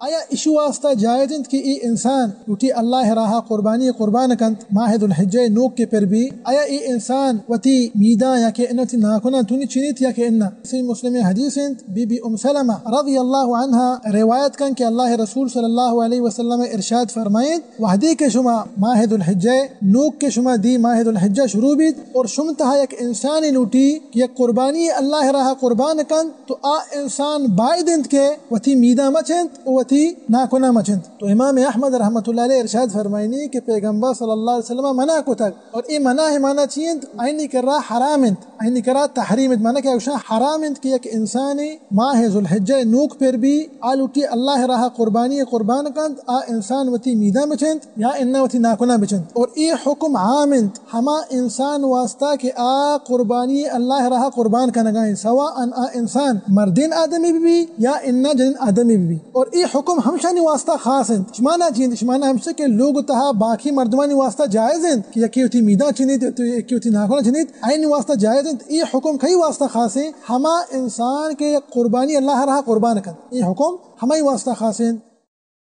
آیا ایشی واسطہ جائز انت کہ اے انسان لوٹی اللہ راہا قربانی قربان کنت ماہ ذوالحجہ نوک کہ پر بی؟ آیا اے انسان وتی میداں یا کہ انہ وتی ناکناں تونی چنیت یا کہ انہ؟ صحیح مسلم حدیث انت، بی بی ام سلمہ رضی اللہ عنہا روایت کن کہ اللہ رسول صلی اللہ علیہ وسلم ارشاد فرمائیت، وہدے کہ شما ماہ ذوالحجہ نوک کہ شما دی ماہ ذوالحجہ شروع بیت اور شم تہا یک انسانی لوٹی کہ یک قربانی اللہ راہا قربان کنت، تو آ انسان باید انت کہ وتی میداں مچنت و وتی ناکناں مچنت۔ تو امام احمد رحمۃ اللہ علیہ ارشاد فرمائنی کہ پیغمبر صلی اللہ علیہ وسلم منع کتگ، اور اے منع معنی چی انت؟ آئینی کرا حرام انت، آئینی کرا تحریم انت، معنی کہ اوشاں حرام انت کہ یک انسانی ماہ ذوالحجہ نوک پر بی، آ لوٹی اللہ راہ قربانی قربان کنت، آ انسان وتی میداں بچنت یا انہ وتی ناکناں بچنت۔ اور اے حکم عام انت ہما انسان واسطہ کہ آ قربانی اللہ راہ قربان کنگا انت، سواء آ انسان مردین آدمی بی یا انہ جنین آدمی بی۔ اور اے حکم ہمشانی واسطہ خاص انت۔ اشمانا چی انت؟ اشمانا ہمشہ کہ لوگ تہا باقی مردمانی واسطہ جائز انت کہ یکی وتی میداں چنیت، یکی وتی ناکناں چنیت، آئینی واسطہ جائز انت۔ اے حکم کئی واسطہ خاص انت؟ ہما انسان کہ یک قربانی اللہ راہ قربان کنت، اے حکم ہمائی واسطہ خاص انت۔